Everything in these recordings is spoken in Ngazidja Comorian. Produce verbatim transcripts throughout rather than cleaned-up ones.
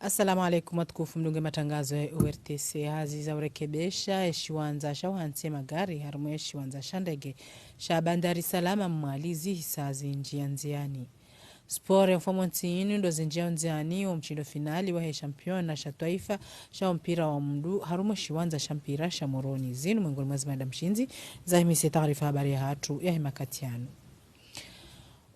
Assalamu alaikum, watukufu mdungao matangazo ya O R T C. Hazi za urekebesha eshiwandza sha uhantsi magari harumwa eshiwandza sha ndege sha Bandari Salama Mwali zihisa zindjia ndziani. Sport ya mfumontsi inu ndo zindjiao ndziani wo mshindo finali wahe shampiona sha twaifa sha mpira wa mndru harumwa eshiwandza sha mpira sha Moroni. Zinu mwengoni mwa zimada mshindzi zahimise taarifa habari yahatru yahe makati yanu.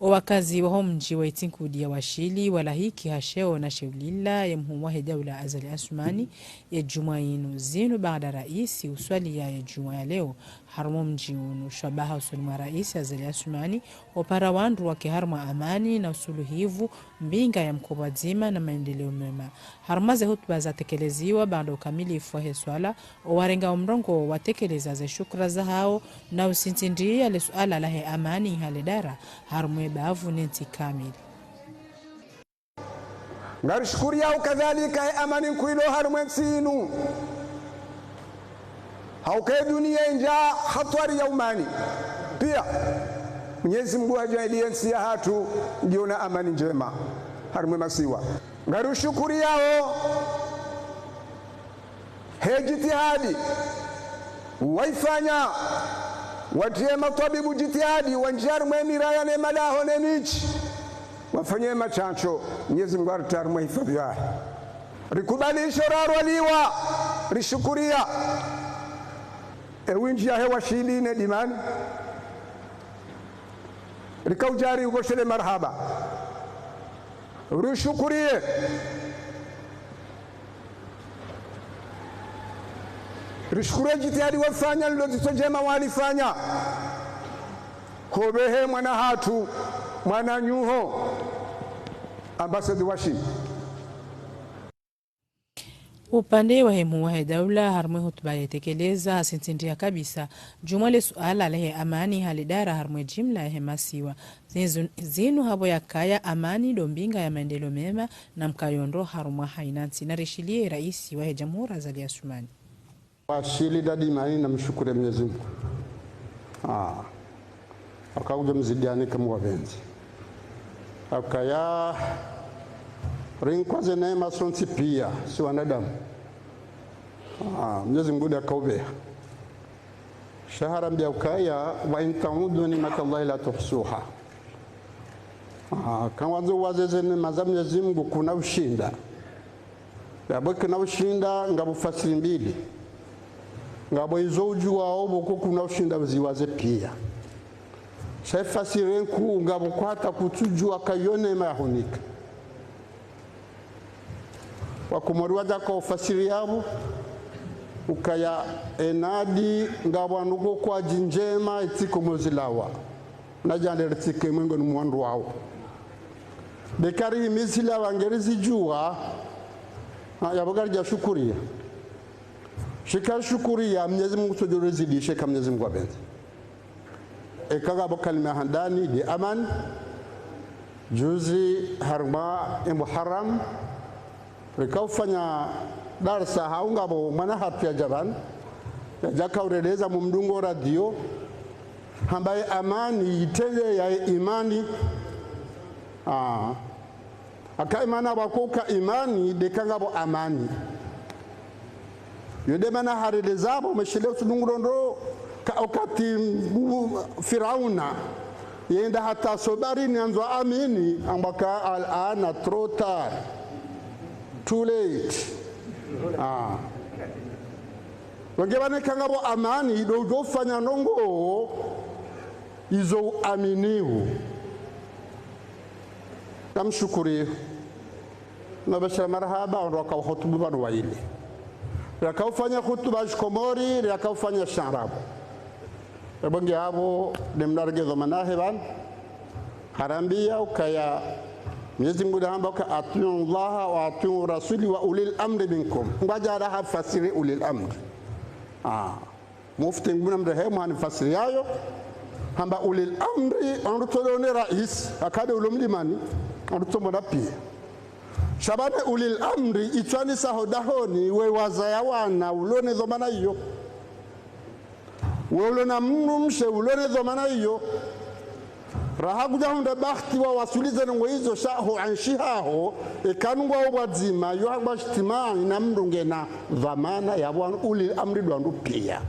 Owakazi waho mdji wa Itsinkudi ya Washili walahiki ha sheo na sheulila ye mhuu wahe daula Azali Assoumani ye djumwa inu. Zinu baada raisi uswaliya ye djumwa ya leo harumwa omdji unu. Shabaha usoni mwa raisi Azali Assoumani opara wandru wake harumwa amani na usuluhivu, mbinga ya mkoba dzima na maendeleo mema. Harumwa ze hutuba zatekeleziwa baada ukamilifu wahe swala, owarenga omrongoo watekeleza ze shukura zahao na usinsindiya le suala lahe amani hale dara harumwa ebavu ne ntsi kamili. Ngarishukuriyao kadhalika he amani nkuu ilo harumwa entsi inu. Hauka edunia indja hatwari ya umani. Pia, Mwenyezi Mungu hajaaliya entsi yahatru ngiyo na amani ndjema harumwa emasiwa. Ngarishukuriyao he jitihadi waifanya, watriye matwabibu jitihadi, wandjia harumwa emiraya ne madaho ne midji, wafanye mashansho, Mwenyezi Mungu aritria harumwa ehifadhwi yahe. Rikubali isho rarwaliwa, rishukuriya. Ewindji yahe Washili ne Dimani, rikaudjari ukoshele marahaba. Rishukuriye. Rishukuriye jitihadi wafanya, ndilo dzitso ndjema walifanya. Hobehe mwana hatru, mwananyaho, ambassadeur Washili. Upande wahe mhuu wahe daula harumwa ehutuba yatekeleza hasinsindiya kabisa djumwa le suala lahe amani hale dara harumwa ejimla yahe masiwa. Zinu, zinu hapvo yakaya amani ndo mbinga ya maendeleo mema na mkayo ndro harumwa haina ntsi. Narishiliye raisi wahe jamhuri Azali Assoumani. Washili na Dimani namshukuriye Mwenyezi Mungu. Ah. Hauka udjo mzidiani kamwe wapvendzi. Hauka ya rinkwa ze neema sontsi pia, si wanadamu. Ah, Mwenyezi Mungu nde akaupveha. Sha harambiya ukaya, وإن تعدوا نعمة الله لا تحصوها. Ah, kamwandzo uwaze ze neema za Mwenyezi Mungu kuna ushinda. Yapvo kuna ushinda, ngapvo fasiri mbili. Ngapvo izo udjuwao pvoko kuna ushinda uziwaze pia. Sha efasiri nkuu ngapvo kwata kutsudjuwa kayo neema yahunika. Wakomori wadjaka ufasiri yapvo, ukaya enadi ngapvo anuko kwa dji ndjema itsiko mozilawa. Nadjande ritsike mwengoni mwa wandru wao. Be karihimizi lawa ngarizidjuwa, ah, yapvo karidja shukuriya. Sha eka rishukuriya, Mwenyezi Mungu tsodjo rizidishe eka Mwenyezi Mungu apvendze. Eka ngapvo kalima handani nde amani. Juzi harumwa e Muharram, rikaufanya darsa hau ngapvo mwana hatru yadja pvanu, yadja kaureleza mumdungo radio, hamba ye amani itrende ya imani. Ah. Aka imani apvo akoka imani, nde eka ngapvo amani. Yo nde mana hareleza apvo, meshele usudunguro ndro, ka wakati, mm, Firauna yenda hata sobarini andzo amini, hamba ka الآن trop tard. Too late. Ah. Wenge pvanu eka ngapvo amani, ndo udjo ufanya ndrongoo izo uaminiwo. Namshukuriyo. Nabashira marahaba, wandru waka uhutubu pvanu waili. Raka ufanya hutuba shikomori, raka ufanya shiarabu. Ebonge apvo, nde mnarege dhwamana yahe pvanu. Harambiya ukaya, Mwenyezi Mungu nde hamba uka, أطيعوا الله وأطيعوا الرسول وأولي الأمر منكم. Ngwadja raha fasiri ulil amri. Ah. Mufti Mngu namrehemu hanifasiriya yo, hamba ulil amri, wandru tolone raisi, akade ulo mlimani, wandru tomona pia. Sha pvanu ulil amri, itswanisa ho dahoni, we wazaya wana, ulone dhwamana iyo. We ulona mdrumshe, ulone dhwamana iyo. Raha kudjahundra bahati wawaswili ze ndrongoo izo sha ho enshi haho, eka nungu wao pvwadzima, yo hagwa shitimaani na mndru ngena dhwamana ya pvanu ulil amri ndo wandru pia.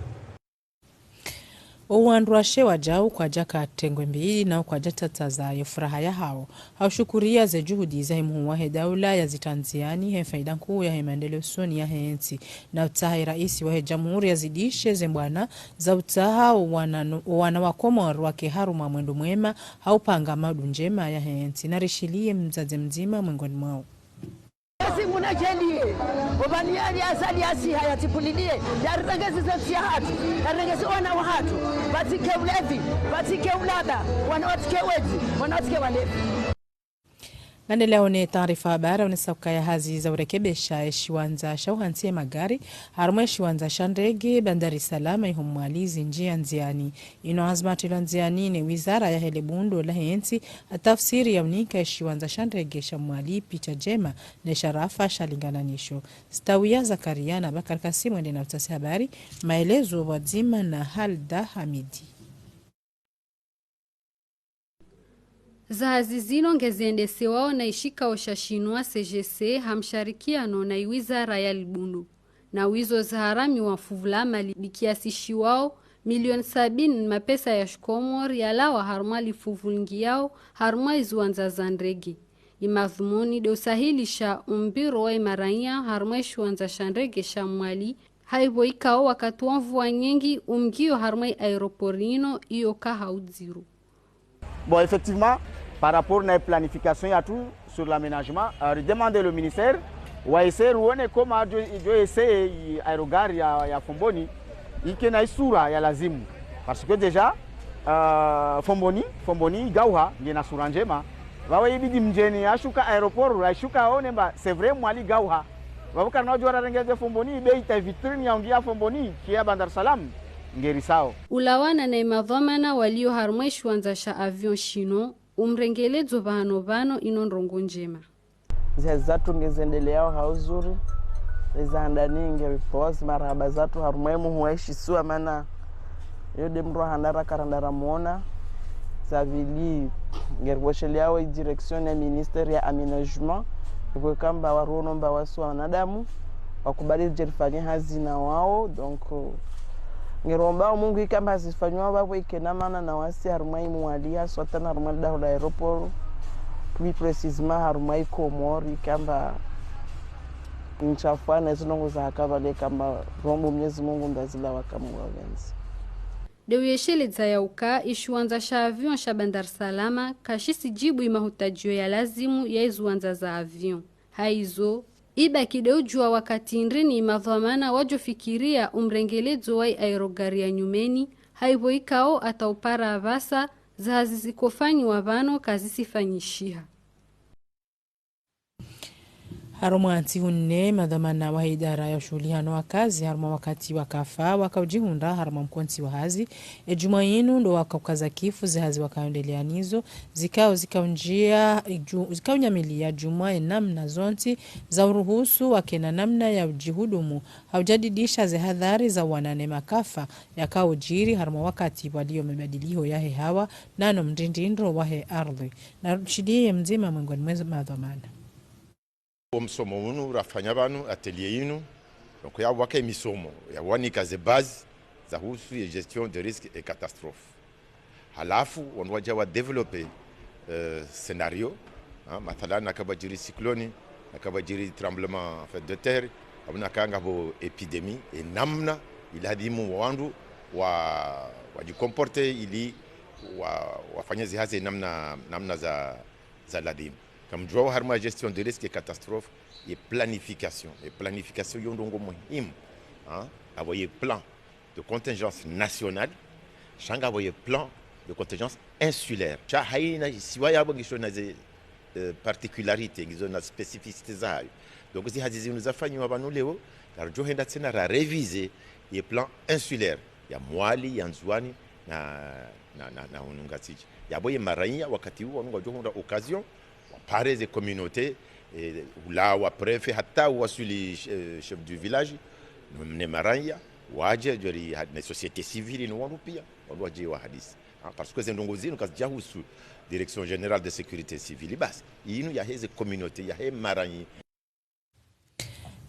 Owandru washe wadjau kwadja ka tengwe mbili na ukwadja tsatsaza ye furaha yahawo, ha ushukuria ze juhudi zahe muhuu wahe daula ya zitrandziani he faida nkuu yahe maendeleo usoni yahe ntsi, na utsaha ye raisi wahe jamhuri ya zidishe ze mbwana za utsaha owana no, owana wa Komori wake harumwa mwendo mwema, ha upanga maudu ndjema yahe ntsi. Na rishiliye mdzadze mdzima mwengoni mwao. Mwenyezi Mungu nadjaaliye, opvanu yali Azali yasiha yatsipulilie, yarirengeze ze ntsi yahatru, yarirengeze wana wahatru, pvatsike ulevi, pvatsike ulaba, wana watsike wedzi, wana watsike walevi. Ngandeleyao ne taarifa habari, onesa ukaya hazi za urekebesha eshiwandza sha uhantsi ye magari, harumwa eshiwandza sha ndege Bandari Salama iho Mwali zindjiya ndziani. Ino anzma itilwa ndziani ne wizara yahe le bundo lahe ntsi, ha tafsiri ya unika eshiwandza sha ndege sha Mwali picha ndjema ne sharafa shalingana nisho. Stawiya Zakaria na Bakar Kasim wende na utasi habari, maelezo pvwadzima na Halda Hamidi. Ze hazi zinu ngezendesewao na ishikao sha Shinwa C G C ha msharikiano na iwizara ya libundo. Na wizo ziharamiwa fuvu la mali likiasishiwao milioni sabini mapesa ya shikomori yalawa harumwa lifuvu lingiyao harumwa iziwandza za ndege. Imadhumuni de usahilisha umbiro wa imaraiya harumwa ishiwandza sha ndege sha Mwali, haipvo ikao wakati wa mvua nyengi umngiyo harumwa i aéroport ino iyo kaha udziro. Bon, effectivement, par rapport na planification ya tout sur l'aménagement, euh, redemander le ministère, wa essayer ruone comment djo, djo essayer i aérogare ya, ya Fomboni, ike na isura ya lazimu. Parce que déjà, euh, Fomboni, Fomboni igauha, ngena sura ndjema. Pvawe ibidi mdjeni ashuka aéroport, ashuka aone mba, c'est vrai, Mwali gauha. Pvawe karina udjo rarengeze Fomboni, ibe ita vitrine ya ungia Fomboni, kia Bandar Salam, ngeri sao. Ulawana na imadhwamana walio harumwa ishiwandza sha avion shino, umrengeledzo pvano pvano ino ndrongoo ndjema. Zihazi zatru ngezendeleao ha uzuri, eza handani ngeripozi marahaba zatru harumwa imuhuu wa ishisiwa mana yo de mndru wa handani raka randa ramuona, za pvili ngerivosheleao i direction ya ministère ya aménagement, iko ikamba waruono mba wasi wanadamu, wakubali ridje rifanye hazi na wao, donc, ngerombao Mungu ikamba hazi zifanyiwao pvapvo ike na maana na wasi harumwa i Mwali, haswatan harumwa lidaho la aéroport, plus précisément harumwa i Komori, ikamba ntsafwana izo ndrongoo za haka pvale ikamba rombo Mwenyezi Mungu ndazilawa ka Mungu apvendze. De uyesheledza ya uka ishiwandza sha avion sha Bandar Salama kashisi djibu imahutadjio ya lazimu ya iziwandza za avion. Haizo, ibaki de udjua wakati ndrini madhwamana wadjofikiria umrengeledzo wa i aérogare ya nyumeni, haipvo ikao ata upara apvasa, za hazi zikofanyiwa pvano kazisifanyishiha. Harumwa ntsihu nne, madhwamana wa idara ya ushuhulihano wa hazi harumwa wakati wa kafa waka udjihundra harumwa mkontsi wa hazi. Edjumwa inu ndo waka ukaza kifu ze hazi waka yondeleya nizo, zikao zika undjia, dju-, zika unyamilia djumwa enamna zontsi za uruhusu wakena namna ya udjihudumu, ha udjadidisha ze hadhari za uwanane makafa yaka udjiri harumwa wakati pvwaliyo mabadiliho yahe hawa nano mndrindrindro wahe ardhwi. Na rushiliye mdzima mwengoni mwezi madhwamana. Omsomo unu rafanya pvanu, atelier inu, donc ya waka emisomo, ya wanika ze base za husu ye gestion de risque et catastrophe. Halafu, wandru wadja wa développer, euh, scénario, ha, mathalan, naka pvwadjiri cyclone, naka pvwadjiri tremblement, en fait, de terre, au naka ngapvo épidémie, e namna ilazimu wandru wa, wadjicomporter ili wa, wafanye zihazi namna, namna za, za lazimu. Kamdjuao harumwa gestion de risque et catastrophe, ye planification. Ye planification yo ndrongoo muhimu, ha, ngapvo ye plan de contingence nationale, sha ngapvo ye plan de contingence insulaire. Sha haina isiwa yapvo ngisho na ze, euh, particularité, ngizo na spécificité zayo. Donc, zi hazi zinu zafanyiwa pvanu leo, ngaridjo henda tsena ra réviser ye plan insulaire ya Mwali, ya Ndzuani, na, na, na, na hunu Ngazidja. Yapvo ye maraiya wakati wu wanu ngwadjo hundra occasion, wapare ze communauté, eh, hula wa préfet hata waswili, eh, chef du village, no mne maraiya, wadje djori ha-, ne société civile no wanu pia, wanu wadje wahadisi. Ah, parce que ze ndrongoo zinu kazidja husu, Direction Générale de Sécurité Civile, basi, yinu yaheze communauté, yahe maranyi.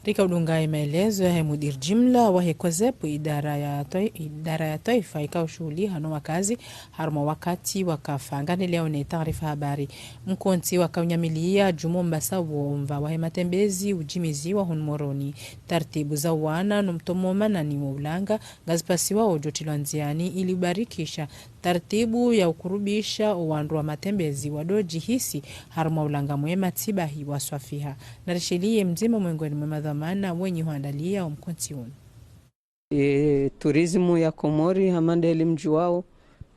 Rika udunga ye maelezo yahe mudir jimla wahe COSEP, idara ya twa-, idara ya twaifa ikao shuhuliha no wakazi, harumwa wakati wakafa. Ngani leo ne taarifa habari. Mkontsi wakaunyamiliya djumwa mbasa womva wahe matembezi udjimiziwa hunu Moroni. Tartibu za uwana no mtomo manani wa ulanga ngazipasiwa udjotilwa ndziani ili ubarikisha tartibu ya ukurubisha owandru wa matembezi wadodjihisi harumwa ulanga mwema tsibahi wa swafiha. Narishiliye mdzima mwengoni mwe madhwamana wenyi huandaliya omkontsi unu. E, tourisme ya Komori hama ndeli mdjuwao,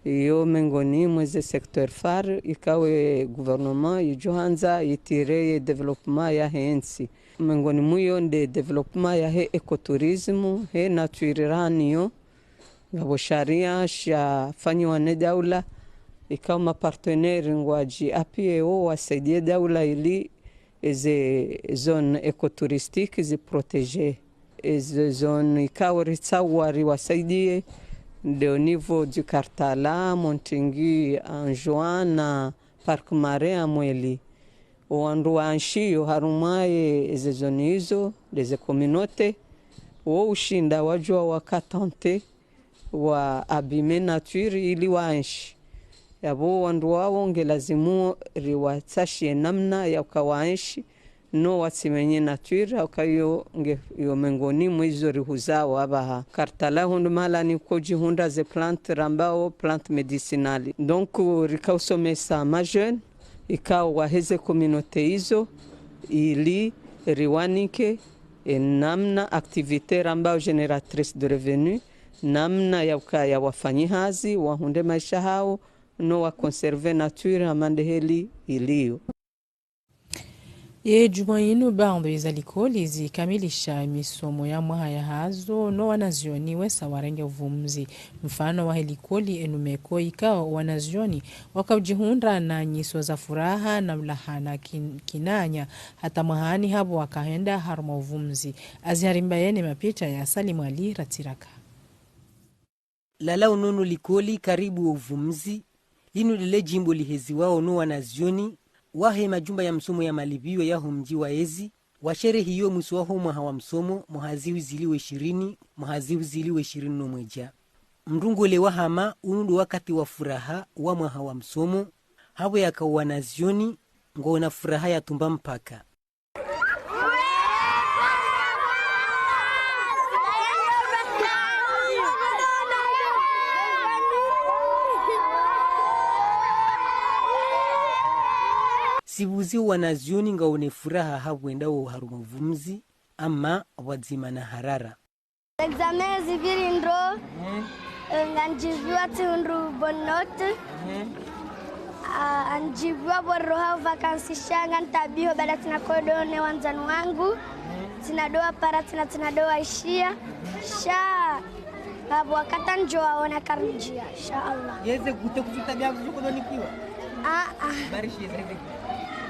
iyo mengoni mweze secteur phare, ikao e gouvernement idjohandza itire ye développement yahe ntsi. Mengoni mwiyo nde développement yahe écotourisme, he nature raniyo, ngapvo sharia shafanyiwa ne daula, ikao ma partenaires ngwadji appuyer wo wasaidiye daula ili eze zones écotouristiques zi protégé. Eze zones ikao ritsaha riwasaidiye, nde au niveau du Karthala, Montingui, Anjouan na Parc Marin ya Mwali. Owandru waenshiyo harumwa ye, eze zones izo, ndeze communautés, wo ushinda wadjuwa waka tenter wa abîmer nature ili waenshi. Yapvo wandru wawo nge lazimu riwatsashiye namna ya uka waenshi, no watsimenye nature, uka iyo nge, iyo mengoni mwa izo rihuzao apvaha. Karthala hundru mahala ni ukodjihundra ze plantes rambao plantes médicinales. Donc, rikausomesa ma jeunes, ikao waheze communautés izo, ili riwanike, e, namna activités rambao génératrices de revenus, namna ya ukaya wafanyi hazi, wahundre maesha hawo, no wa conserver nature hama ndeheli iliyo. Ye djumwa yinu baadhwi za likoli zikamilisha misomo ya mwaha yahazo, no wanazioni wesa warenge uvumzi. Mfano wahe likoli Enumeko ikao wanazioni wakaudjihundra na nyiso za furaha na ulahana kin-, kinanya hata mwahani hapvo wakahenda harumwa uvumzi. Azihari Mbayene, mapicha ya Salim Ali Ratiraka. Lala unono likoli karibu wo uvumzi, linu lele djimbo liheziwao no wanazioni wahe majumba ya msomo ya malipviyo yaho mdji wa ezi, washerehiyo mwiso waho mwaha wa msomo, mwaha zihwi zili wa ishirini, mwaha zihwi zili wa ishirini no mwedja. Mrungole wa hama, unu ndo wakati wa furaha wa mwaha wa msomo, hapvo yaka wanazioni ngwaona furaha ya tumba mpaka. Sibuzi wanazioni ngwaone furaha hapvo wendao harumwa uvumzi, ama pvwadzima na harara. Examen zipviri ndro, eh, ngandjipviwa tsihundru bonne note. Ah, ngandjipviwa pvo riro hau vacances sha ngantabiho baada tsina kodo ne wandzani wangu. Tsina ndo wapara, tsina, tsina ndo waishiya. Sha, babu wakati ndjo waona karindjiya, insha Allah. Yeze gute kutsutabiha kutsukudonikiwa? Ah, ah. Barishi yeze gute.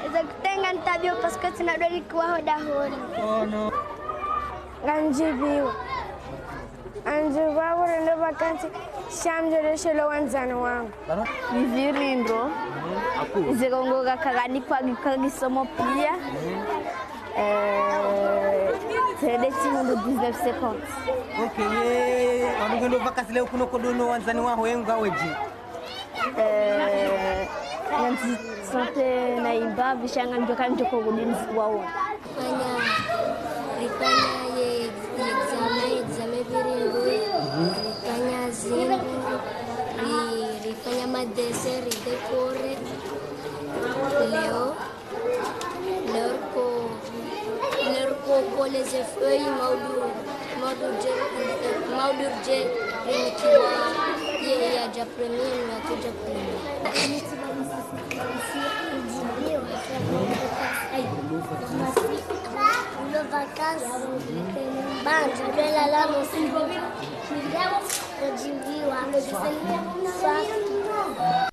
Yeze gute ngantabiho parce que tsina ndo nikiwa ho dahoni. Oh, no. Ngandjipviwa. Ngandjipviwa pvo rende vacances, sha ngamdjo leshelo wandzani wangu. Zipviri ndro. Ze kongo kaka kadi kwa kaka kisomo piya. Eh, tsende tsihundru dix-neuf cinquante. Ok, ye, wanu ngwendo vacances leo kuno kodo no wandzani waho ye ngwawe dje? Eh, ngandzisentir na impamvu sha ngamdjo kandjo ko kudinzi wawo. Rifanya, rifanya ye, ye examen, examen pviri ndro, rifanya zindru, ri-, rifanya ma dessin, ridécorer. Leo, leo riko, leo riko coller ze feuilles, maudu, maudu dje, maudu dje, rinikiwa, ye, ye yadja premier, no yatsudja premier.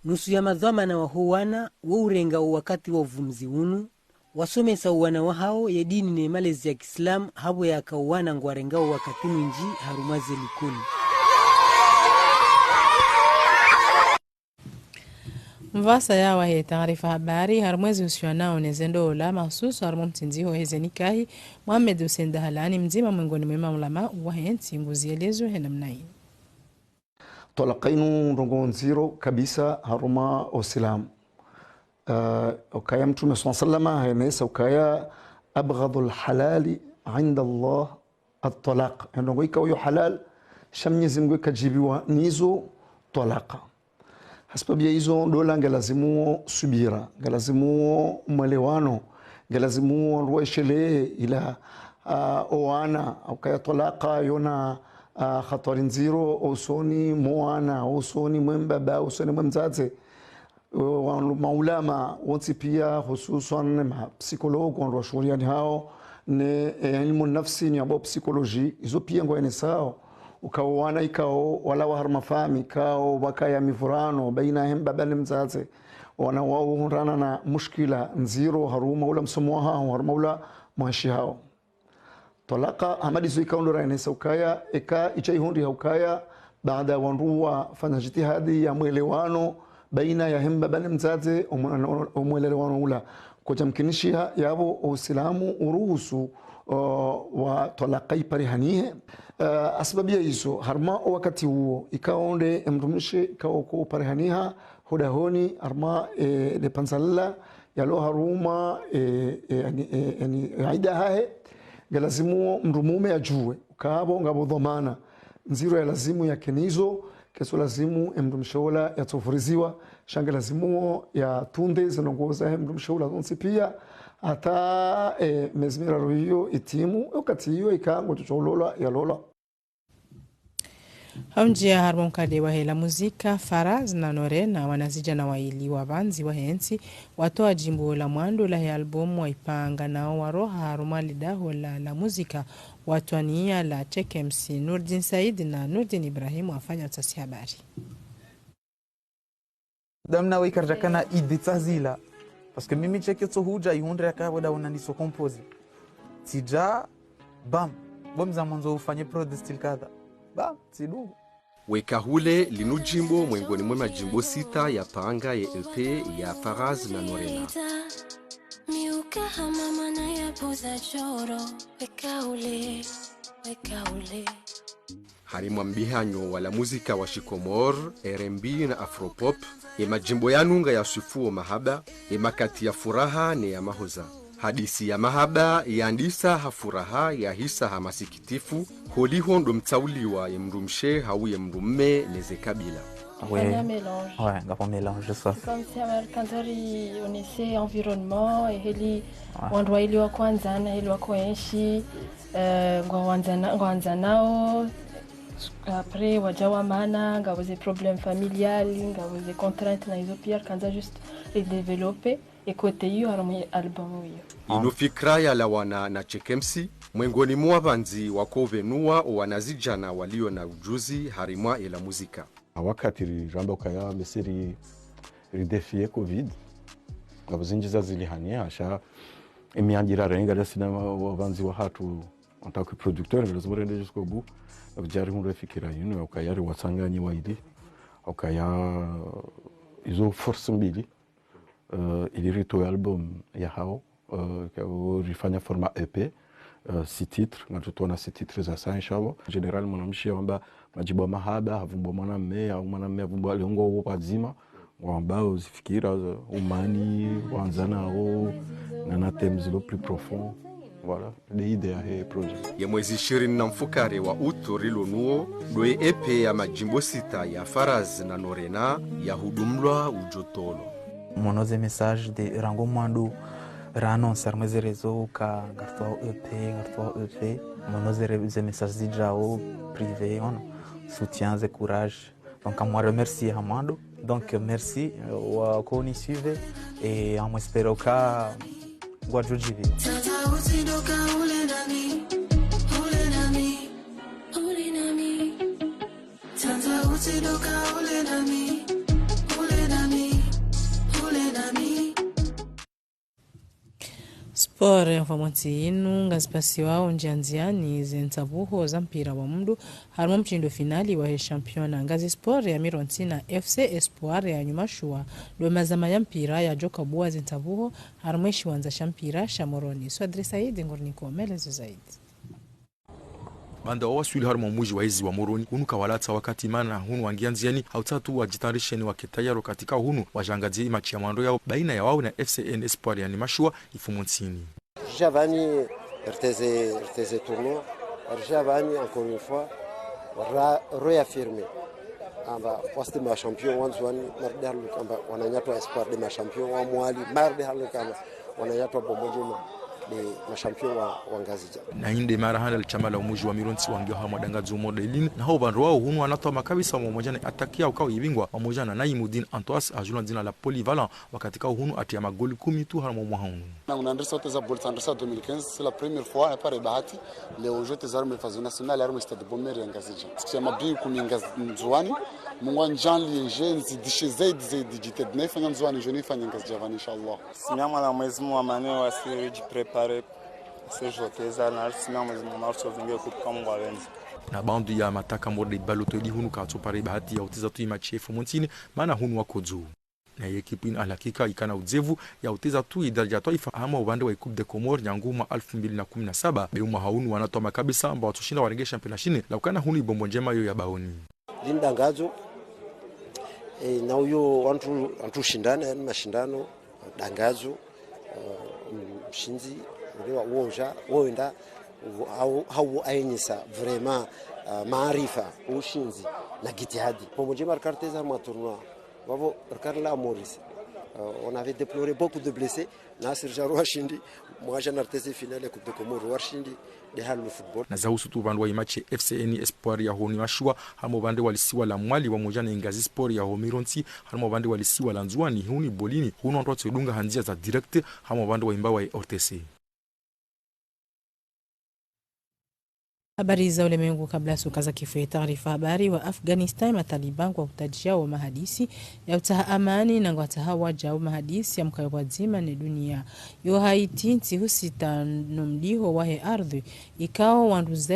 Nusu ya madhwamana waho wana wo urenga wo wakati wa uvumzi unu, wasomesa wo wana wahao ye dini ne malezi ya kiislamu, hapvo yaka wo wana ngwarengao wakati mwindji harumwa ze likoli. Mvasa ya wahe taarifa habari, harumwa ezi usiwa nao neze ndola, mahsusu harumwa mtsindziho heze nikahi, Mohamed Hussein Dahalani, mdzima mwengoni mwe maulama wahe ntsi, nguzielezo he namna yi. Twalaka inu ndrongo ndziro kabisa harumwa Usilamu. Eh, ukaya Mtrume swalla Allahu alayhi wasallam hayenesa ukaya: "Abghadhul halali inda Allah at-talaq." Ye ndrongo ikao yo halal, sha Mnyezi Mngu kadjibiwa nizo twalaka. Hasababu ya izo ndola ngelazimuo subira, ngelazimuo mwelewano, ngelazimuo wandru waishelee ila, ah, owana, ukaya twalaka yona, ah, hatwari ndziro, usoni mwa wana, usoni mwe mbaba, usoni mwe mdzadze. Wanu maulama wontsi pia, hususwan ma psychologue, wandru washuhuliani hao ne, eh, ilmu nafsi ni abo psychologie, izo pia ngwaenesao ukao wana ikao walawa harumwa fami, ikao wakaya mivurano baina he mbaba ne mdzadze, wana wao hundrana na mushkila ndziro harumwa ula msomo wahao, harumwa ula mwenshi hao. Twalaka, hama ndizo ikao ndo raenesa ukaya, eka isha ihundriha ukaya, baada wandru wafanya jitihadi ya mwelewano baina ya he mbaba ne mdzadze, omwe-, omwelewano ula kwadja mkinishiha, yabo Usilamu uruhusu, o, wa twalaka iparihanihe. Eh, hasababu ya izo, harumwa o wakati uo, ikao nde emdrumshe ikao ko uparihaniha hodahoni, harumwa, eh, le pandzalila, yalo harumwa, eh, eh, yani, eh, yani, aida hahe, ngelazimuo mdrumume yadjuwe ukaya abo ngapvo dhwamana ndziro ya lazimu yakenizo, ketsu lazimu emdrumshe ula yatsovuriziwa, sha ngelazimuo yatunde ze ndrongo zahe mdrumshe ula zontsi pia, hata, eh, mezi miraru iyo itimu, wakati iyo ika ngudjo ulolwa yalolwa. Haunjia harumwa mkade wahe la muzika, Faraz na Norena, wanazidjana waili wapvandzi wahe ntsi, watoa djimbo la mwando lahe album waipanga nao waroha harumwa lidaho la, la muzika, watwaniya la Check M C. Nourdine Said na Nourdine Ibrahim wafanya utafiti habari. Damna we ikaridja kana idée tsa zila. Parce que mimi Check tso hudja ihundre yaka weda una ndiso composé. Tsidja, bam. Bo mza mwandzo ufanye prod style kadha. Bam, tsidungu. Weka hule linu djimbo mwengoni mwe madjimbo sita yapanga ye E P ya Faraz na Norena. Mi ukaha mama na ya poza choro. Weka hule, weka hule. Harimwa mbihanyo wa la muzika wa shikomor, R and B na afropop, ye madjimbo yanu ngayaswifuo mahaba, ye makati ya furaha ne ya mahoza. Hadisi ya mahaba yandisa ha furaha, yahisa ha masikitifu, holiho ndo mtsauliwa ye mdrumshe hau ye mdrumme neze kabila. Ouais. Ngapvo mélange. Ouais, ngapvo mélange, ça. C'est comme si, euh, quand on est environnement, et heli, ouais, wandru waili wakoandzana, heli wakoenshi, euh, ngwawandzana-, ngwawandzanao, après, wadja wamana, ngapvo ze problème familial, ngapvo ze contrainte, na izo pia, rikandza juste les développer, e côté iyo, harumwa album iyo. Inu fikira yalawana na Check M C, mwengoni mwa wapvandzi wakovenuwa owanazidjana walio na ujuzi harimwa ela muzika. Wakati riramba ukaya mesi ri, ri défier covid, ngapvo zindji zazilihania, sha emiandjira renga la sina wa, wapvandzi wahatru en tant que producteur, ngela zimurende jusqu'au bout. Ngapvo djari hundre fikira yinu, ukaya riwatsanganyi waili, ukaya izo force mbili, euh, ili ritowe album yahao, euh, ka rifanya format E P, euh, six titres, ngatsutowa na six titres za sa, inshallah. En général, mwanamshe wamba madjibu ya mahaba, havumbwa mwanamme, au mwanamme havumbwa, leo ngwao pvadzima, wamba uzifikira, euh, umani, wandzanao, na na thèmes zilo plus profond. Voilà, nde idée yahe projet. Ye mwezi ishirini na mfukare wa août rilo nuwo, ndo ye E P ya madjimbo sita ya Faraz na Norena yahudumlwa udjotolwa. Mono ze message de rangu mwando ra annonce harumwa ze réseaux ka ngaritowa E P, ngaritowa E P. Mono ze re-, ze message zidjao privé, ono. Soutien, ze courage. Donc, ngamwa remercier ha mwando. Donc, merci, euh, wakoni suivre. Et ngamwa espérer ka ngwadjo djibiwa. Ore mfomontsi inu ngazipasiwao ndziandziani ze ntsabuho za mpira wa mndru harumwa mtsindo finali wahe championnat. Ngazi Sport ya Mirontsi na F C Espoir ya Nyumashuwa ndo mazama ya mpira yadjo kabua ze ntsabuho harumwa eshiwandza sha mpira sha Moroni. Swadri Said nguri niko melezo zaidi. Baanda wawaswili harumwa mdji wa ezi wa Moroni, hunu kawalatsa wakati mana hunu wangia ndziani, hautsaha tu wadjitayarisheni wake tayari wakati kao hunu wadjangazie imatshi ya mwando yao baina ya wao na F C N Espoir ya Nyumashuwa ifomontsini. Ridja pvani riteze, riteze tournoi, ridja pvani encore une fois, ra, réaffirmer amba wasi nde ma champion wa Ndzuani, mara ridje riluke amba wananyatru wa Espoir nde ma champion wa Mwali, mara ridje riluke amba wananyatru wa Bombo Ndjema nde ma champion wa, wa Ngazidja. Na inde mara handa lishama la umdji wa Mirontsi wangia harumwa dangadzo modelin, na hau upvande wao hunu wanatwama kabisa wa mwamwedja na attaque yao kao ibingwa wa mwamwedja na Naimudin Antoas ajulwa dzina la Polyvalent, wakati kao hunu atria magoli kumi tu harumwa mwaha unu. Nangu nandrisa uteza boli tandrisa deux mille quinze, c'est la première fois, ya pare bahati. Leo je teza harumwa phase nationale, harumwa stade Bomeri ya Ngazidja. Tsikia mabi kumi Ngaz-, Ndzuani, Mungu anjanli nje nzidishe zaidi, zaidi, jitihadi naifanya Ndzuani, je naifanya Ngazidja pvani, inshallah. Simia mwana mwezi mwa mane wasi ridjipréparer, se joteza, na simia mwezi mwa marso vinge kutuka Mungu awenzi. Na baanda ya mataka morde baloto ili hunu katso pare bahati ya uteza tu imatshi ifomontsini, mana hunu wakodzo. Na ekipu inu alhakika ikana udzevu ya uteza tu idaraja twaifa hama upvande wa Coupe des Comores nyangu mwa alfu mbili na kumi na saba, be umwaha unu wanatwama kabisa amba watsoshinda warenge championnat shinu, la ukana hunu ibombo ndjema yo ya baoni. Linu dangadzo, e, na uyo wantru, wantru shindana, yani mashindano, dangadzo, e, mshindzi, ulewa uoja, uenda, hau, hau aenyesa vraiment, e, maarifa, ushindzi, na jitihadi. Bombo ndjema rikari teza mwa tournoi, vavo rikari la Maurice. E, on avait déploré beaucoup de blessés, nasi ridja rwashindi, mwadja na riteze finale ya Coupe des Comores, rwashindi, nde hali le football. Na zahusu tu upvande wa imatshi F C N Espoir ya ho Nyumashuwa, harumwa upvande wa lisiwa la Mwali wa mwamwedja na Ngazi Sport ya ho Mirontsi, harumwa upvande wa lisiwa la Ndzuani, hunu bolini, hunu wantru watso dunga ha ndzia za direct, harumwa upvande wa imbawa ya O R T C. Habari za ulemengu kabla suka za kifu ye taarifa habari. Wa Afghanistan, mataliban ngwa utadjia wo mahadisi ya utsaha amani na ngwatsaha wadjau mahadisi ya mkayo pvwadzima ne dunia. Yo Haiti, ntsihu sita no mdiho wahe ardhwi, ikao wandru zaidi